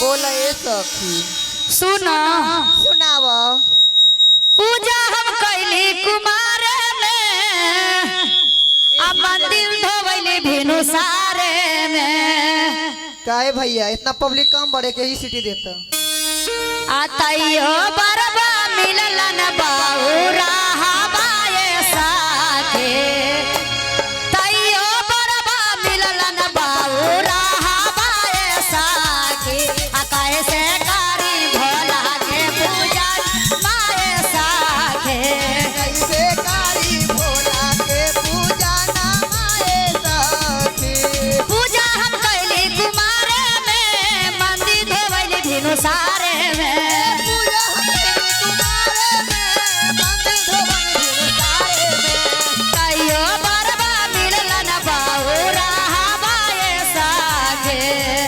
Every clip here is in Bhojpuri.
बोला ए सखी। सुना। सुनाव। पूजा हम कैली कुमार में, आ मंदिर धोवैली भेनु सारे में। काहे भैया इतना पब्लिक कम बढ़े के ही सिटी देता। आतइयो बरबा मिललन बाउरा हवाए साथे, तइयो बरबा मिललन बाउरा हवाए साथे, आ काहे से कारी भोला के पूजा माए साथे। कैसे कारी भोला के पूजा ना माए सखी। पूजा हम कैली कुमारे में, मंदिर धोवैली भिनु सारे में। पूजा हम कैली कुमारे में, मंदिर धोवन भिनु सारे में। तइयो बरबा मिललन बाउरा हवाए साथे।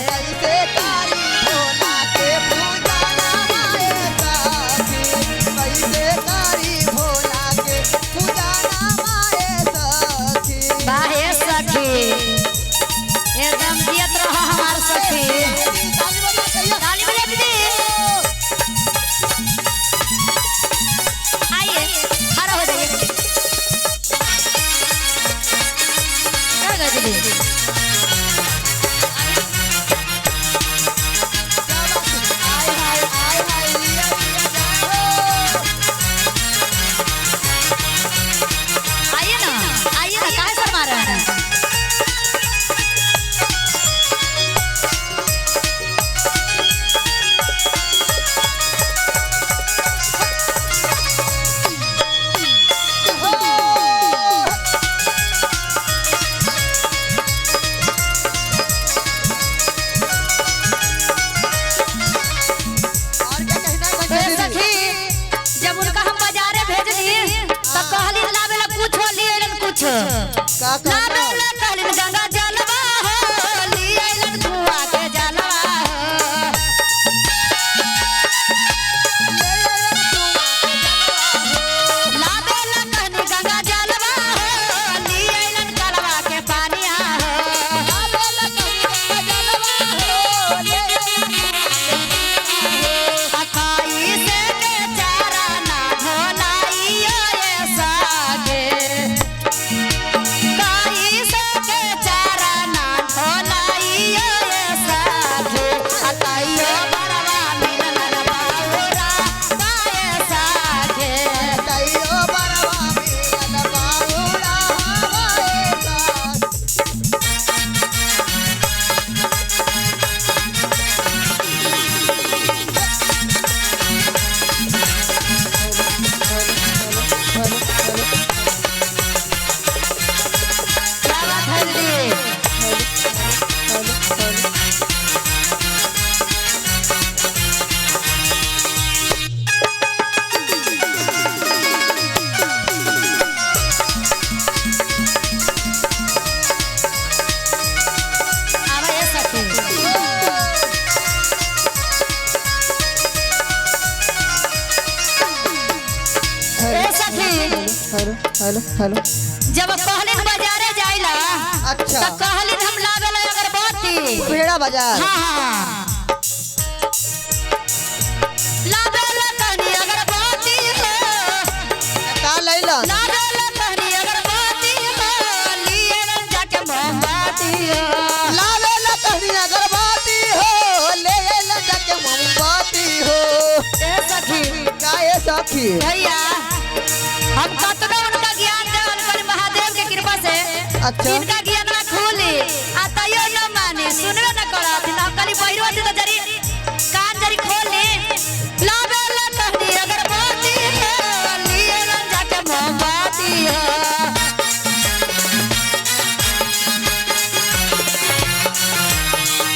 कैसे कारी भोला के पूजा ना माए सखी। कैसे कारी भोला के पूजा ना माए सखी। बाहे सखी, एकदम जियत रहो हमार सखी। ताली बजा कहिया। ताली बजा दीदी। आइए खड़ा हो जाइए। क्या गए दीदी? हाय हाय हाय हाय लिया लिया जाओ। आइए ना, आइए ना, काहे शर्मा रहे हैं? और क्या कहना है ए कंचन दीदी? सखी, जब उनका हम बाजारे भेज दी तब कहली लावे ला कुछ लिए कुछ का कहना? लावे ला कहली गंगा जलवा हो, लिए लन कुआ के जलवा हो। लावे ला कहली गंगा जलवा हो, लिए लन कलवा के पानिया हो। अखाई से के चारा ना धोलाइयो ये सागे, काई से के चारा ना धोलाइयो ये सागे, अताइयो बरवा मिलल बाउरा बाए सागे। तैयो बरवा मिलल बाउरा हवाए साथ। क्या बात है दीदी? आवा ये सखी। ए सखी, हेलो हेलो हेलो। जब कहलिन बाजारे जाइला, अच्छा। तो कहलिन हम लावेला अगरबत्ती। भेड़ा बाजार। हाँ हाँ, लावेला कहनी अगरबत्ती हो, का लैलन? लावेला कहनी अगरबत्ती हो, लिए जाके मोमबत्ती हो। लावे ला कहनी अगरबत्ती हो, ले ले जाके मोमबत्ती हो। ए सखी, का ए सखी? भैया हम कतनो उनका ज्ञान देवल कर महादेव के कृपा से। अच्छा। इनका ज्ञान ना खुली आ तैयो न माने, सुनबे न करत। हम खाली पहिरो थी तो जरी कान जरी खोली। लावे ला कहनी अगरबत्ती हो, लिए लन जाके मोमबत्ती हो।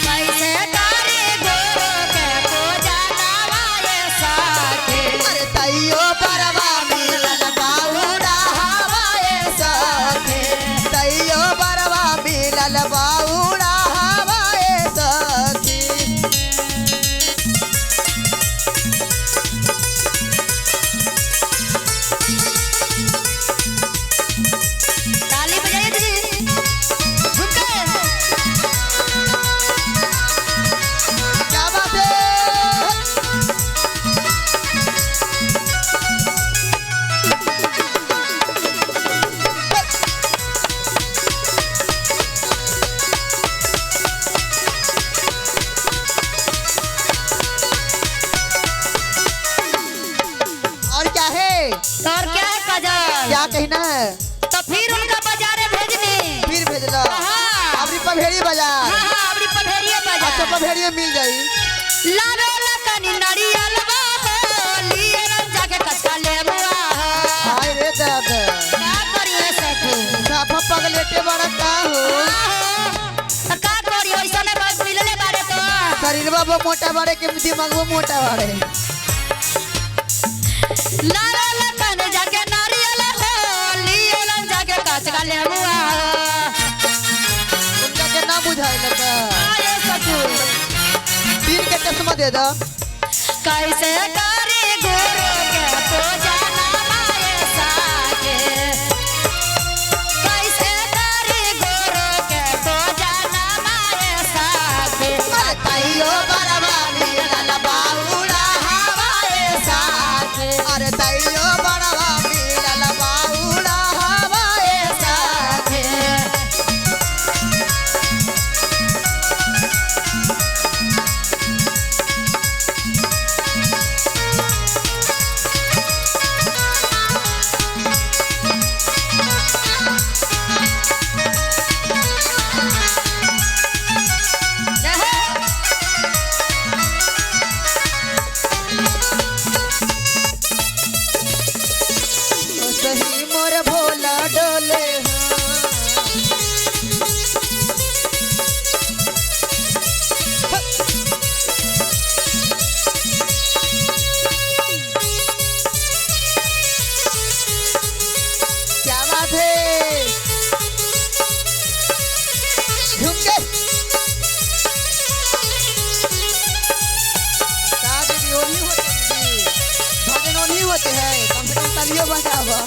कैसे कारी गुरु के पूजा नवाए साथे। अरे तैयो बरवा मिलल बाउरा हवाए सखी। तैयो बरवा तो और क्या है काजल? क्या कहना है? तो फिर उनका बाजारे भेजनी। फिर भेजला। हाँ। अबरी पभेड़ी बाजार। हाँ हाँ, अबरी पभेड़िए बाजार। अच्छा पभेड़िए मिल जाई। लावे लकनी नारियल हो, लिए जाके कचका लेमुआ हो। हाय रे दादा। का करिए सखी? साफा पगलेटे बड़ा का हो? तो का करी, ओइसने बस मिलले बारे तो। शरीरवा वो मोटा बाड़े के दिमागवा मोटा बाड़े। लावे लकन जाके नारियल हो, लिए जाके कचका लेमुआ हो। उनका के ना बुझाए लगा। आए सखी। तीन के चश्मा दे दो। कैसे करी गुरु के पूजा नमाए साके, कैसे करी गुरु के पूजा नमाए साके। अरे ताइयो बरवा मिलल बाउला हवाए साथे। अरे ताइयो बरवा मिलल बाउला हवाए साथे। ओ सही मोर भोला डोले क्या बात है, झूम के का दीदी ओली होते दीदी, भजन ओली होते हैं, कम से कम तालियों बजावा।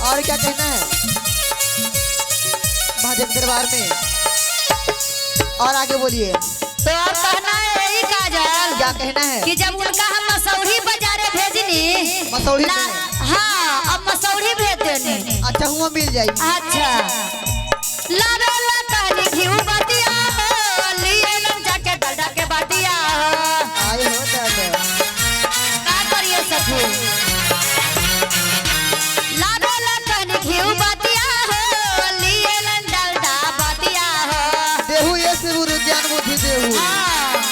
और क्या कहना है महादेव दरबार में? और आगे बोलिए। तो अब कहना है यही काजल। क्या कहना है? कि जब उनका हम मसौढ़ी बाजारे भेजनी। मसौढ़ी ना, हाँ अब मसौढ़ी भेज देनी। अच्छा हुआ मिल जाएगी। अच्छा लावे लकनी घिऊ बतिया हो, लिए लम जाके डलडा के बतिया हो। आए हो दादा। का करिए सखी? लावे लकनी घिऊ बतिया हो, लिए लम डलडा बतिया हो। देहु ये से गुरु ज्ञान बुद्धि देहु। हाँ।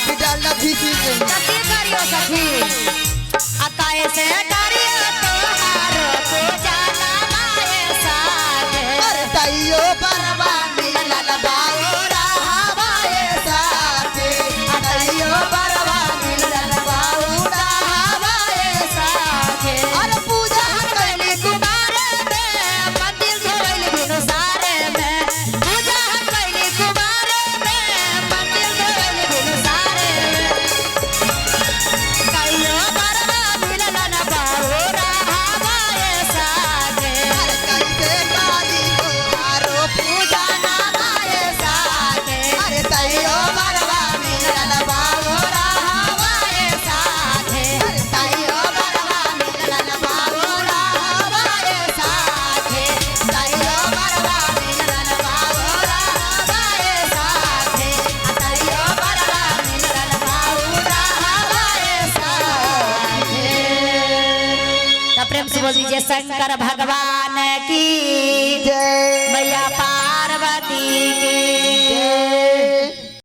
कि डालना भी चीज नहीं। तो की करियो सखी? आ कैसे करियो तोहार पूजा नमाए साथे। अरे ताइयो बरवा मिलल बाउरा हवाए साथे। ताइयो बरवा मिलल बाउरा हवाए साथे। अरे पूजा कैली कुमार में, मंदिर धोइल बिनु सारे में। पूजा कैली कुमार में, मंदिर धोइल बिनु सारे में। कहियो बरवा मिलल न बाउरा हवाए साथे। अरे कैसे काली तोहारो पूजा नमाए साथे। अरे ताइयो बरवा मिलल बाउरा हवाए साथे। अरे ताइयो बरवा मिलल बाउरा हवाए साथे। ताइयो बरवा मिलल बाउरा हवाए साथे। ताइयो बरवा मिलल बाउरा हवाए साथे। तो प्रेम से बोल दीजिए शंकर भगवान की जय।